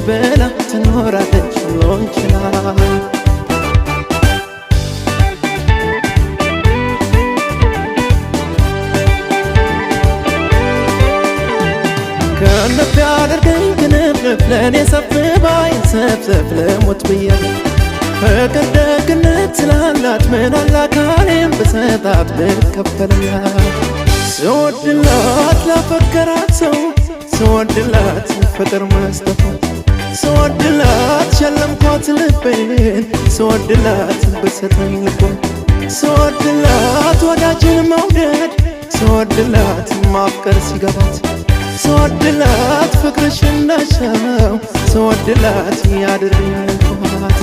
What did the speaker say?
ብላ ትኖራለች ሁሉን ችላ። ክንፍ ያደርገኝ ክንፍንፍ ለእኔ ሰፍ ባይን ሰፍሰፍ ልሙት ብዬ ፍቅር ደግነት ስላላት ምን አለ አካሌን ብሰጣት ብከፈልላት። ስወድላት ላፈቀራት ሰው ስወድላት ፍቅር መስጠቷ ስወድላት ሸለምኳት ልቤን ስወድላት ብሰጠኝ ልቧን ስወድላት ወዳጅን መውደድ ስወድላት ማፍቀር ሲገባት ስወድላት ፍቅርሽ እንዳሻው ስወድላት ያድርግኝ ልኳት።